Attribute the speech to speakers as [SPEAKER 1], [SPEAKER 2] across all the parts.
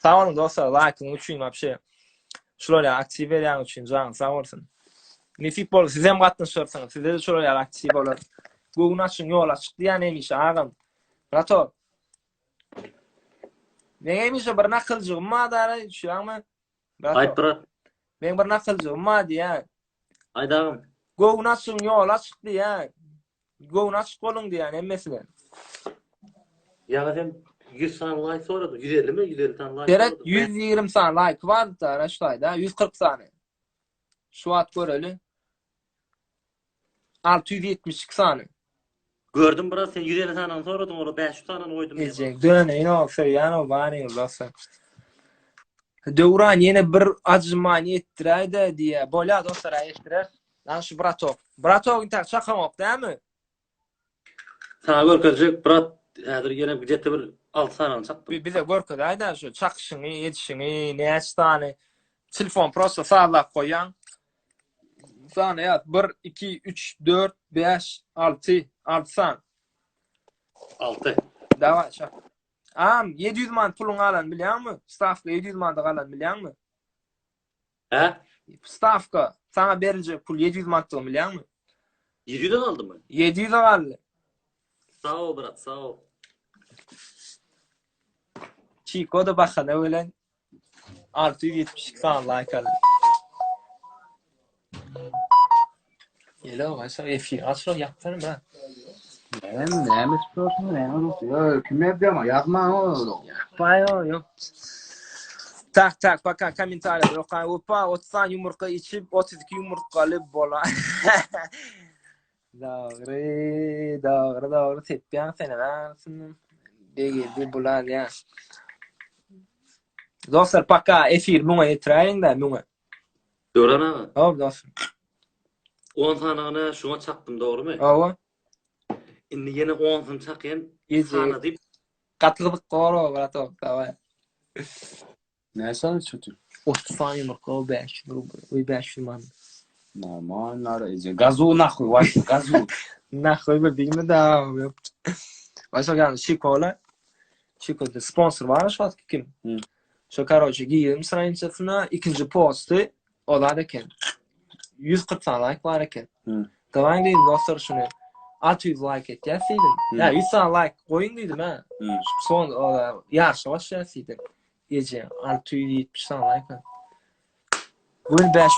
[SPEAKER 1] Sag boluň dostlar, laýkyň üçin wapşe. Şular ýaly aktiw berýäniň üçin janyň sag bolsun. Nesip bolsa siz hem gatnaşarsyňyz. Size de şular ýaly aktiw bolar. Göwün açyň, ýol açyk diýýän hemişe agam. Brato. Meň hemişe bir nakyljygym bar dara, düşýäňmi?
[SPEAKER 2] Brato. Aýt brat.
[SPEAKER 1] Meň bir nakyljygym bar diýýän.
[SPEAKER 2] Aýt agam.
[SPEAKER 1] Göwün açyň, ýol açyk diýýän. Göwni açyk boluň diýýän hemmesine.
[SPEAKER 2] Ýaňy sen 100 sany laýk soradyň. 150 mi? 150 sany laýk
[SPEAKER 1] Seret 120 sany laýky bardy da şu taýda 140 sany. Şu wagt göreli. 672 sany.
[SPEAKER 2] Gördüm biraz sen 150 sanyny soradyň ola 500 sanyny goýdum.
[SPEAKER 1] Ejeň döneýin o söýýän o baryňyz dostlar. Döwran ýene bir ajymany etdiräýdä diýýä. Bolýa dostlar etdirer. Lan şu bratok. Bratok intäk çakaňok dämi?
[SPEAKER 2] Saňa görkezjek brat häzir ýene gije-de bir 6 sanyny çakdym.
[SPEAKER 1] Bir bize görkezäýdä şu çakyşyňy, edişiňi, näçe sany. Telefon prosta sazlap goýýaň. Sany ýaz. 1 2 3 4 5 6 6 san.
[SPEAKER 2] 6.
[SPEAKER 1] Daway çak. Am 700 manat puluň galanyny bilýäňmi? Stawka 700 manada galanyny bilýäňmi?
[SPEAKER 2] Hä?
[SPEAKER 1] Stawka, saňa beriljek pul 700 manatdygyny bilýäňmi?
[SPEAKER 2] 700-e galdymy?
[SPEAKER 1] 700-e galdy.
[SPEAKER 2] Sag bol, brat, sag bol.
[SPEAKER 1] Çiko-da bahana bilen 672 sany laýk aldy. Ýele gaýsa efir açyl ýapsana brat.
[SPEAKER 3] Näme, näme istiyorsun, näme dostum? Ýa, kim ýazýar, ýazmaň o.
[SPEAKER 1] Ýapmaý ýok. Tak tak paka kommentariýada okaý. Opa 30 sany ýumurtga içip 32 ýumurtgaly bola. Dogry, dogry, dogry sepýäň sen ha. Begeldi bular ýa. Dostlar paka efir müňe ýetiräýiň-dä müňe.
[SPEAKER 2] Döwran aga.
[SPEAKER 1] Hawa dostum.
[SPEAKER 2] 10 sanyny şuňa çakdym dogrymy?
[SPEAKER 1] Hawa.
[SPEAKER 2] Indi ýene 10-syny çakýan.
[SPEAKER 1] Sana diýip. Gaty gyzyk goro bratok daway.
[SPEAKER 3] Näçe sany çötür?
[SPEAKER 1] 30 sany ýumurtga o 500 rubl, oý 500 manat.
[SPEAKER 3] Normal, nara eje. Gazu nahuý, waý, gazu.
[SPEAKER 1] Nahuý bir diýme da. Başga ýaly şikola. Şikola sponsor bar şu wagt kim? Şo karoçe girdim stranitsasyna ikinji posty o zat eken. 140 sany laýk bar eken. Dawaý diýdim dostlar şuny 600 laýk etýäs diýdim. Ýa 100 sany laýk goýuň diýdim ha. Son ýaryşa başlaýas diýdim. Gije 670 sany laýk bar. Gün 5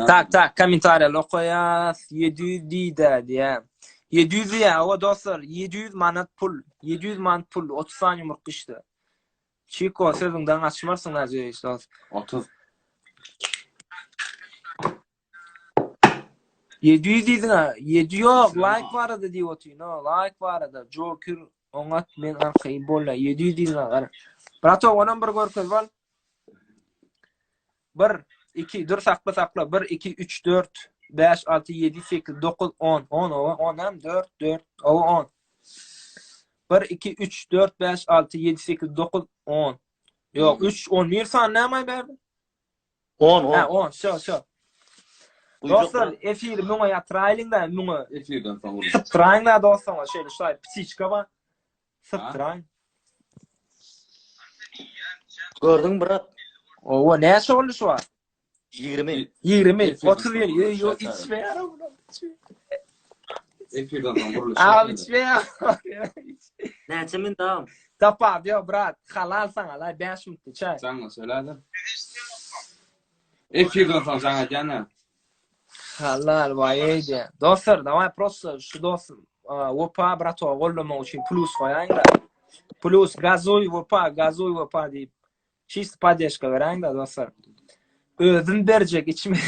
[SPEAKER 1] Tak tak kommentariýalar okaýas 700 diýdä diýä. 700 diýä owa dostlar 700 manat pul 700 manat pul 30 sany ýumurtga işte. Çiko sözüňden gaçmarsyň näjeýiş dost.
[SPEAKER 3] 30.
[SPEAKER 1] 700 diýdiň ha. 7 ýok, laýk barada diýip otyryn, o, laýk barada. Joker oňat men arkaýyn bolýa. 700 diýdiň ha, gara. Bratok, onam bir görkezip al. 1 2 dur sakla sakla 1 2 3 4 5 6 7 8 9 10 10 owa 10 hem 4 4 owa 10 1 2 3 4 5 6 7 8 9 10 Ýok 3 11 sany näme berdi?
[SPEAKER 2] 10 10.
[SPEAKER 1] Ha 10 şo şo. Dostlar efiri müňe ýatyraýlyň-da müňe.
[SPEAKER 3] Efirden soň uruş.
[SPEAKER 1] Sypdyraýyň-da dostlar şeýle şaý ptiçka bar. Sypdyraýyň.
[SPEAKER 2] Gördüň brat.
[SPEAKER 1] Owa näçe boldy şu wagt?
[SPEAKER 2] 20.
[SPEAKER 1] 20, 31, ýo içmeýär o.
[SPEAKER 3] Efirden soň gurluş.
[SPEAKER 1] Agam içmeýär.
[SPEAKER 2] Näçe min dam?
[SPEAKER 1] Tapap ýok brat, halal saňa la 5 minutda çaý.
[SPEAKER 3] Jaňa söyle-de. Efirden soň jaň edýän-ä.
[SPEAKER 1] Halal waý eýdi. Dostlar, daway prosto şu dostum Wepa bratowa gollamak üçin plus goýaýyň-da. Plus gazuý Wepa, gazuý Wepa diýip. Çist poddeşka beräýiň-de dostlar. Özüm berjek içimi.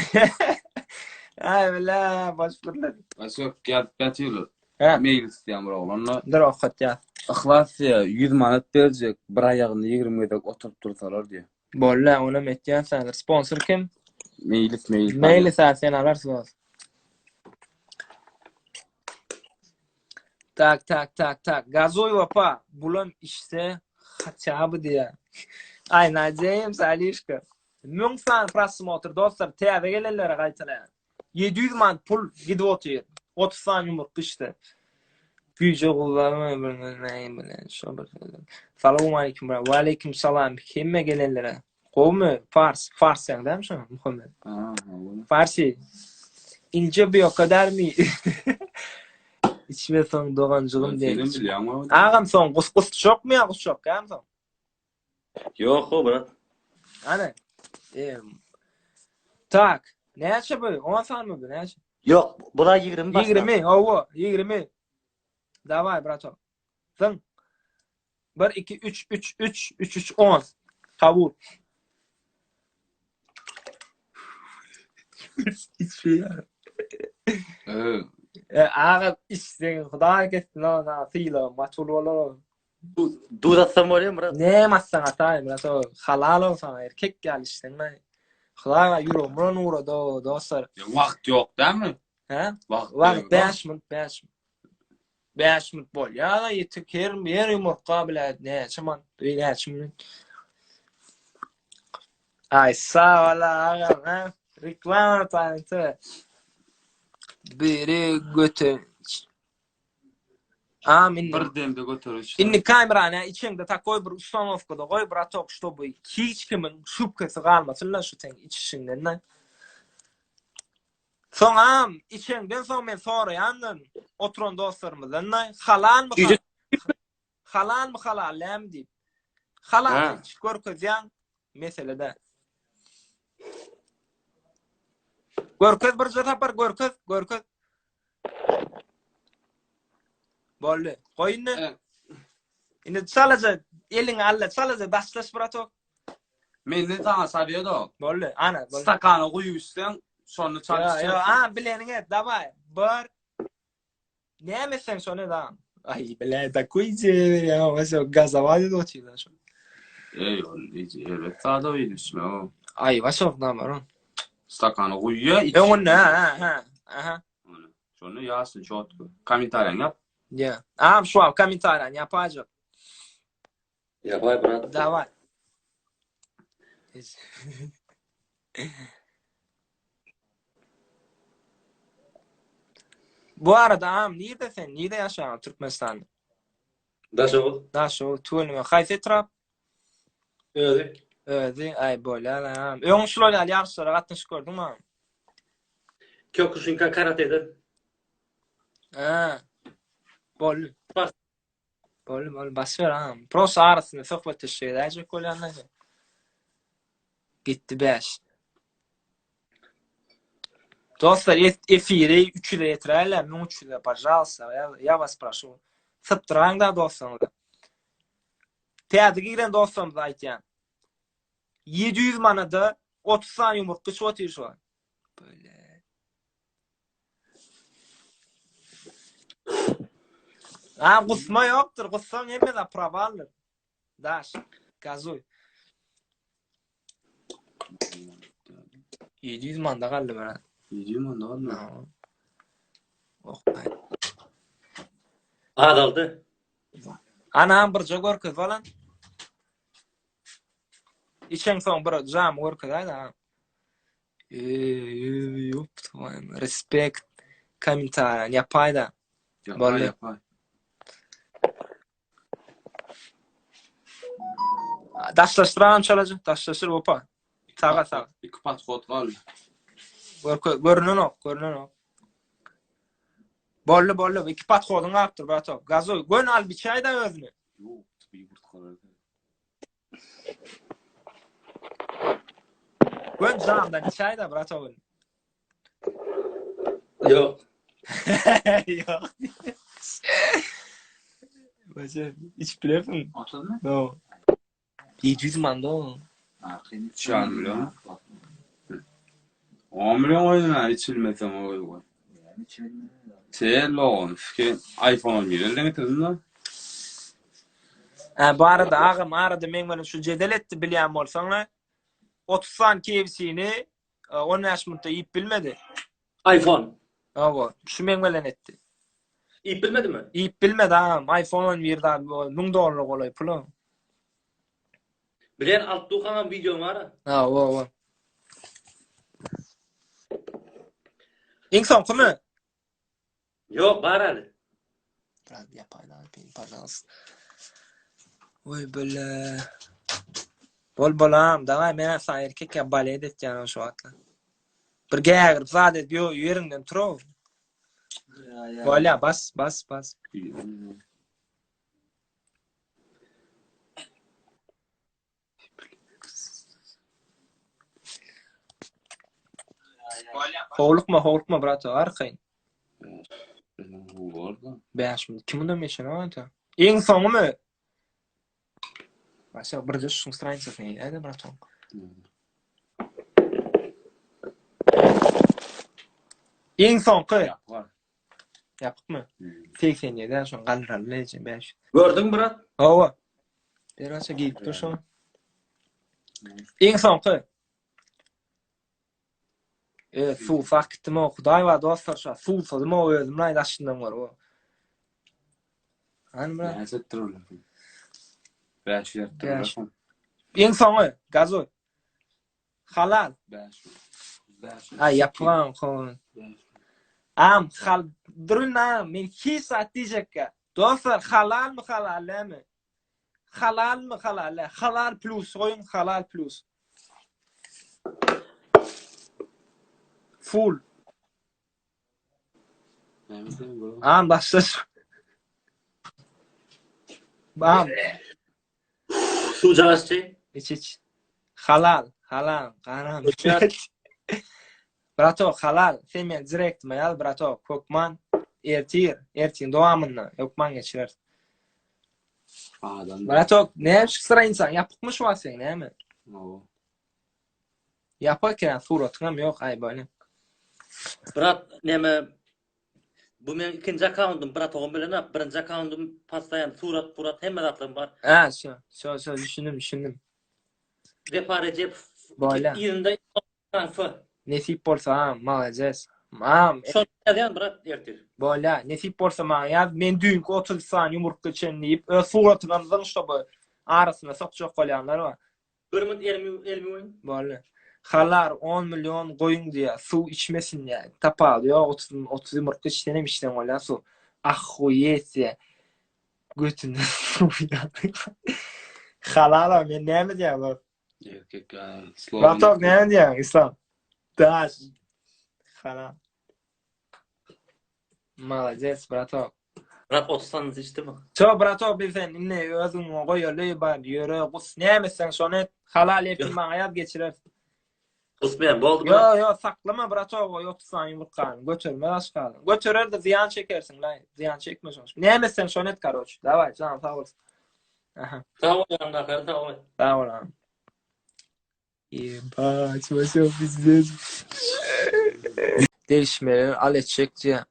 [SPEAKER 1] Aý bile, boş gürledim.
[SPEAKER 3] Başak ýazyp ýatyrlar.
[SPEAKER 1] Hä.
[SPEAKER 3] Mail isleýän bir oglanlar.
[SPEAKER 1] Dur okatýas.
[SPEAKER 3] Yhlas diýýär, 100 manat berjek, bir aýagynda 20 gezek oturyp dursalar diýýär.
[SPEAKER 1] Bolýa, onam etýäs häzir. Sponsor kim?
[SPEAKER 3] Meýlis, Meýlis.
[SPEAKER 1] Meýlis hä, sen alarsyň dost. Tak, tak, tak, tak. Gazuý wapa, bulam içse haçaby diýýär. Aý, nadеемся, Alişka. 1000 sany prosmotr dostlar, täze gelenlere gaýtalaýan. 700 manat pul gidip otyr. 30 sany ýumurtga içse. Güýje gullarmy bir bilen şo bir. Salowmaleýkim brat. Waleýkim salam hemme gelenlere. Gowumy? Fars, fars sen dämi şo Muhammet?
[SPEAKER 3] Ha,
[SPEAKER 1] Farsi. Ince bir o kadar mı? İçme soň doganjygym
[SPEAKER 3] Senem
[SPEAKER 1] diýen.
[SPEAKER 3] bilýäň
[SPEAKER 1] Agam soň gus gusjak mı ýa gusjak ýa soň?
[SPEAKER 2] Ýok ho brat.
[SPEAKER 1] Ana. Em. Tak. Näçe bu? 10 sanmy bu? Näçe?
[SPEAKER 2] Ýok, bula 20 başlan.
[SPEAKER 1] 20, hawa, 20. Daway, brato. Zyň. 1 2 3 3 3 3 3 10. Kabul. Içýär.
[SPEAKER 3] Ee,
[SPEAKER 1] E, aga içseň Hudaý kessin ona sylagym gaçul bolar.
[SPEAKER 2] Duz atsam bolýar brat.
[SPEAKER 1] Näme atsaň ataý, brato, halal ol saňa erkek ýaly içseň men. Hudaýa ýüregim bilen ugrady dostlar.
[SPEAKER 3] Wagt ýok dämi?
[SPEAKER 1] Hä?
[SPEAKER 3] Wagt
[SPEAKER 1] Wagt 5 minut, 5 minut. 5 minut bolýar, ýetik her her ýumurtga bile näçe man, näçe minut. Ay sag ol agam, ha? Reklama taýynty. Biri göte Am indi.
[SPEAKER 3] Bir demde göteriş.
[SPEAKER 1] Indi kamerany içeňde takoý bir ustanowkada goý bratok, ştoby hiç kimiň şübhesi galmasyn-la şu seň içişiňden-de. Soňam içeňden soň men soraýandym oturan dostlarymyzdan-da halalmy halalmy halal dälmi diýip. Halal içip görkezýäň mesele däl. Görkez birje sapar görkez, görkez. Boldy. Goý indi. Indi çalaja eliňi al-da çalaja daşlaş bratok.
[SPEAKER 3] Menden saňa sowet o.
[SPEAKER 1] Boldy. Ana, boldy.
[SPEAKER 3] Stakana guýup içseň, şonda çal
[SPEAKER 1] içersiň. Ýa, ýa, bileniňi et, daway. Bir. Näme etseň şony et, agam. Aý, bile, takoý ideýa berýäň, oňa gazawa edip otyrlar şo.
[SPEAKER 3] Eý, ol erbet zada guýup içme o.
[SPEAKER 1] Aý, başok namarun.
[SPEAKER 3] Stakana guýýa, iç.
[SPEAKER 1] Öňünde, ha, ha, aha.
[SPEAKER 3] Şonda ýazsyn çotko. Kommentariýaňy ýap.
[SPEAKER 1] Ýa. Agam şu wagt kommentariýany ýapaýjak.
[SPEAKER 2] Ýapaý brat.
[SPEAKER 1] Daway. Bu arada agam nirde sen? Nirde ýaşaýaň Türkmenistanda?
[SPEAKER 2] Daşoguz.
[SPEAKER 1] Daşoguz tüweleme. Haýsy etrap?
[SPEAKER 2] Özi.
[SPEAKER 1] Özi, aý bolýar agam. Öň şular ýaly ýaryşlara gatnaşyp gördüňmi agam?
[SPEAKER 2] Kyokushinka karateden.
[SPEAKER 1] Ha. Boldy.
[SPEAKER 2] Bas.
[SPEAKER 1] Boldy, boldy. Bas ber agam. Prosta arasynda söhbetdeşlik edäýjek bolýan da. Gitdi 5. Dostlar, efiri 300-e ýetiräýler, 1300-e, pažalsta, ya, ya vas proшу. Sypdyraň da dostlaryňyza. Täze giren dostlarymyza aýtýan. 700 manada 30 sany ýumurtga içip otyr şu an. Böyle. Ha, gusma ýokdur. Gussaň hemme zat provaldyr. Daş, gazuý. 700 manda galdy brat.
[SPEAKER 3] 700 manda galdy.
[SPEAKER 1] Oh,
[SPEAKER 2] Azaldy.
[SPEAKER 1] Anam birje görkez balan. Içeň soň bir jamy görkezäý da. Eee, ýop, respekt. Kommentariýany ýapaý-da.
[SPEAKER 3] Boldy. Ýapaý.
[SPEAKER 1] Daşlaşdyr agam çalaja. Daşlaşdyr opa. Saga saga.
[SPEAKER 3] Iki podhod galdy.
[SPEAKER 1] Görke görünenok, görünenok. Boldy, boldy. Iki podhodyň galypdyr, bratok. Gazoý, gön al biçäý-da özüni.
[SPEAKER 3] Ýok, bir ýumurtga
[SPEAKER 1] Gön jamdan içäý-da, bratok.
[SPEAKER 2] Ýok.
[SPEAKER 1] Ýok. Başa içip bilersiň.
[SPEAKER 3] Otuzmy?
[SPEAKER 1] No. 700 manda o.
[SPEAKER 3] Üç ýarym million. 10 million goýdun ha içilmeseň oý goý. Tello, ki iPhone 11 elden getirdin da.
[SPEAKER 1] Ha, bu arada agam arada meň bilen şu jedel etdi bilýän bolsaň-la. 30 sany KFC-ni 15 minutda iýip bilmedi.
[SPEAKER 2] iPhone.
[SPEAKER 1] Hawa, şu meň bilen etdi.
[SPEAKER 2] Iýip bilmedimi?
[SPEAKER 1] Iýip bilmedi agam. iPhone 11 zat 1000 dollara golaý pul.
[SPEAKER 2] Bilen alyp durkaňam wideoň bar-a.
[SPEAKER 1] Hawa, hawa. Iň soňkymy?
[SPEAKER 2] Ýok, bar häli.
[SPEAKER 1] Brat, ýapaýyn alpin, pažalst. Oý, bile. Bol bolam, daway men saňa erkek ýa balet etýän şu wagtlar. Bir gägirip zat edip ýo ýeriňden tur. Bolýa, bas, bas, bas. Howlukma, howlukma brat, arkaýyn. 5 minut. Kim mundan geçen o Iň soňumy? Başa birje şuň stranitsasyny eýläde braton. Iň soňky. Ýapykmy? 87 şoň galdyraly leje 5.
[SPEAKER 2] Gördüň brat?
[SPEAKER 1] Hawa. Beraça girip dur şoň. Iň soňky. Evet, suwsak gitdim o. Hudaý bar dostlar şu suwsadym o özüm laý daşyndan görüp o. Hany brat?
[SPEAKER 3] Näçe etdir olar? 5 etdir.
[SPEAKER 1] Iň soňy, gazoy. Halal.
[SPEAKER 3] 5. 5.
[SPEAKER 1] Ay yapılan konu. Am hal durun am men hiç zat diýjekkä. Dostlar halal mı halal dämi? Halal mı halal dä? Halal plus goýuň halal plus. Full. Am başla. Am.
[SPEAKER 2] Suw jagaşçy.
[SPEAKER 1] İç iç. Halal, halal, garam. Bratok, halal. Sen men direktime ýaz, bratok. Hökman ertir, ertiň dowamynda hökman geçireris.
[SPEAKER 3] Adam.
[SPEAKER 1] Bratok, näme şu stranica ýapykmy şu wagt seň näme?
[SPEAKER 3] Hawa.
[SPEAKER 1] Ýapyk eken, suratyňam ýok, aý bolýa.
[SPEAKER 2] Brat, näme Bu meň ikinji akkauntym, bratogym bilenok. Birinji akkauntym postoýan surat, purat hemme zatlarym bar.
[SPEAKER 1] Hä, şo, şo, şo, düşündim, düşündim.
[SPEAKER 2] Wepa Rejepow.
[SPEAKER 1] Bolýa.
[SPEAKER 2] Yzynda F.
[SPEAKER 1] Nesip bolsa, ha, malades. Mam,
[SPEAKER 2] Şony ýazýan brat ertir.
[SPEAKER 1] Bolýa, nesip bolsa maňa ýaz. Men düýnki 30 sany ýumurtga içen diýip, öz suratyňam zyň şoby arasyna sokjak bolýanlar bar.
[SPEAKER 2] Bir minut elimi elimi goýuň.
[SPEAKER 1] Boldy. Halar on million goýuň diýýär. Suw içmesin diýýär. Tapawudy ýok 30 30 ýumurtga içsen hem içseň bolýar suw. Ahhuýet diýýär. Götünden suw ýaly. Halala men näme diýýän dost?
[SPEAKER 3] Erkek
[SPEAKER 1] Bratok näme diýýäň Islam? Daş. Halal. Malades bratok.
[SPEAKER 2] Brat 30 sanyny içdimi?
[SPEAKER 1] Ço bratok bir sen indi özüň goýaly bar ýöre gus näme etseň şony et. Halal ertir maňa ýaz geçirer.
[SPEAKER 2] Gusmaýan boldy
[SPEAKER 1] Ýo
[SPEAKER 2] brat.
[SPEAKER 1] ýo saklama bratok o 30 sany ýumurtgany götermez aşgany. Göterer-de zyýan çekersiň laý. Zyýan çekme şoň. Näme etseň şony et karoç. Daway jan sag bolsun. Aha.
[SPEAKER 2] Sag bol ýandakylar sag bol.
[SPEAKER 1] Sag bol agam. Ýebaç, waşo pizdes. Degişmeleri al etjek diýýär.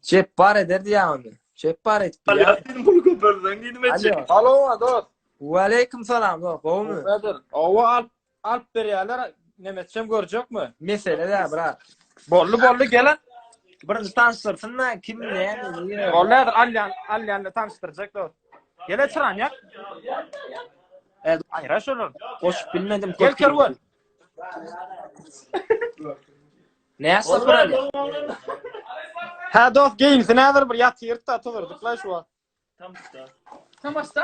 [SPEAKER 1] Jepbar eder diýýär ony. Jepbar edip bilýär.
[SPEAKER 2] Sen pul köpelseň diýdim
[SPEAKER 1] etjek.
[SPEAKER 4] Alo dost.
[SPEAKER 1] Waleýkim salam dost, gowumy?
[SPEAKER 4] Nedir? Owa alyp alyp berýärler. Neme etsem görjekmi?
[SPEAKER 1] Mesele dä, brat.
[SPEAKER 4] Boldy boldy gelen.
[SPEAKER 1] Birinji tanyşdyrsyn da kim näme nire.
[SPEAKER 4] Boldy häzir alýan alýanla tanyşdyrjak dost. Gele çyran ýak.
[SPEAKER 1] E,
[SPEAKER 4] Aýra şolar.
[SPEAKER 1] goşup bilmedim.
[SPEAKER 4] Gel kerwen.
[SPEAKER 1] Ne sapar alýar?
[SPEAKER 4] Ha dost geýinsin häzir bir ýatyryk da tuzurdyk la şu wagt.
[SPEAKER 5] Tamaşda?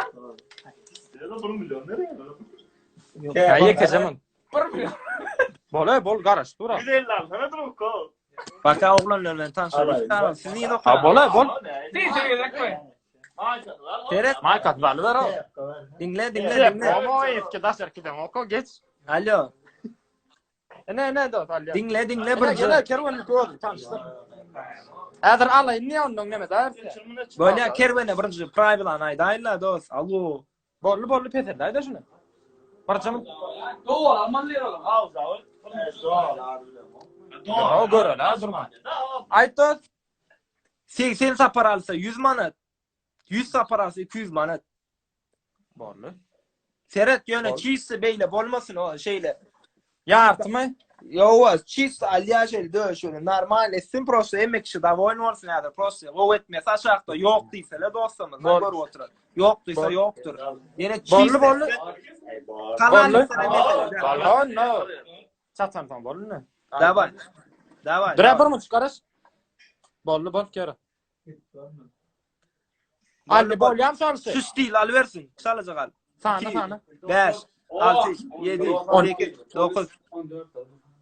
[SPEAKER 4] Ha ýekeje mun. Bol bol garaş dur.
[SPEAKER 1] Baka oglanlar bilen tanşalım. Siz niye
[SPEAKER 4] Ha bol bol.
[SPEAKER 1] Seret.
[SPEAKER 4] Maýkat baly ber o.
[SPEAKER 1] Diňle, diňle, diňle.
[SPEAKER 4] Omo eski daşar giden oko geç.
[SPEAKER 1] Alo.
[SPEAKER 4] Ene ene dost alýa.
[SPEAKER 1] Diňle, diňle
[SPEAKER 4] Ene
[SPEAKER 1] bir.
[SPEAKER 4] gele kerwen göz tanışdyr. Häzir alaýyn niye ondan neme därse.
[SPEAKER 1] Bolýa kerwene birinji pravilany aýdaýynla dost. Alo.
[SPEAKER 4] Bolly bolly peselde aýda şuny. Birje mun. Ýa göreli ha durma.
[SPEAKER 1] Aýt dost. 80 sapar alsa 100 manat. 100 sapar alsa 200 manat.
[SPEAKER 4] Bolly.
[SPEAKER 1] Seret ýöne çisti beýle bolmasyn o şeýle.
[SPEAKER 4] Ýartymy?
[SPEAKER 1] Ýowa, çisti alýa şeýle döşüni normal etsin prosta hemme kişi dowolny bolsun häzir prosta gowy etmese aşakda ýok diýseler dostlarymyz
[SPEAKER 4] Bol.
[SPEAKER 1] görüp oturar. Ýok diýse
[SPEAKER 4] Bol.
[SPEAKER 1] ýokdur. Ýene
[SPEAKER 4] Bolly
[SPEAKER 1] çisti
[SPEAKER 4] bolly.
[SPEAKER 1] Halal
[SPEAKER 4] Bolly.
[SPEAKER 1] etsene mesele.
[SPEAKER 4] Bolly no. Çatan soň bolly.
[SPEAKER 1] Daway. Daway.
[SPEAKER 4] Dure bir munç garaş. Bolly bol kere. Aldy bolýam şonusy.
[SPEAKER 1] Şu stil alybersin. Çalaja al.
[SPEAKER 4] Sana sana.
[SPEAKER 1] 5 6 7 8 9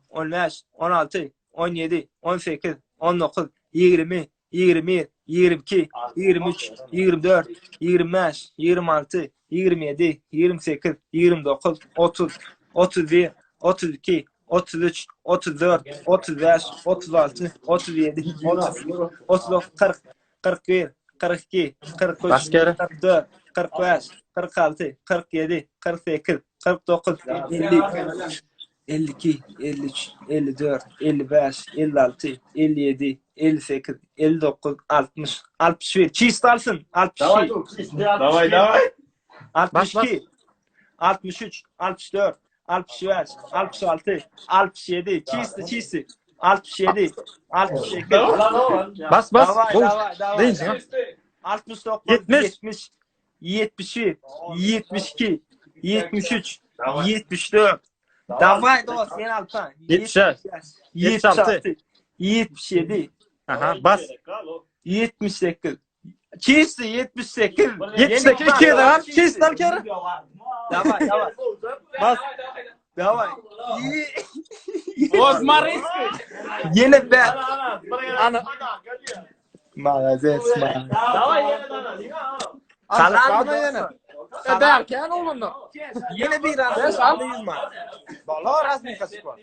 [SPEAKER 1] 15 16 17 18 19 20 21 22 23 24 25 26 27 28 29 30 31 32 33 34 35 36 37 39 40 41 42 43
[SPEAKER 4] Bas geri.
[SPEAKER 1] 44 45 46 47 48 49 50 52 53 54 55 56 57 58 59 60 61 Çist alsyn 62
[SPEAKER 6] Daway daway.
[SPEAKER 1] 62 63 64 65 66 67 Çisti çisti 67 68
[SPEAKER 4] Bas bas.
[SPEAKER 1] Daway
[SPEAKER 4] Gowy.
[SPEAKER 1] daway daway
[SPEAKER 4] Dynç.
[SPEAKER 1] 69
[SPEAKER 4] 70.
[SPEAKER 1] 70 71 72 73 74 Daway dost ýene alpan
[SPEAKER 4] 76
[SPEAKER 1] 76 77
[SPEAKER 4] Aha bas.
[SPEAKER 1] 78 Çisti 78
[SPEAKER 4] 78 2 al. Çist al kere.
[SPEAKER 1] Daway daway
[SPEAKER 4] Bas.
[SPEAKER 1] daway
[SPEAKER 5] Oz Mariski.
[SPEAKER 1] Ýene ben
[SPEAKER 4] Ana.
[SPEAKER 1] Malades man.
[SPEAKER 5] Daway ýene dana.
[SPEAKER 1] Kalan
[SPEAKER 4] Kalan ýene. E berken oglunda.
[SPEAKER 1] Ýene bir
[SPEAKER 4] Beş al.
[SPEAKER 1] man.
[SPEAKER 4] Bala razmika spor.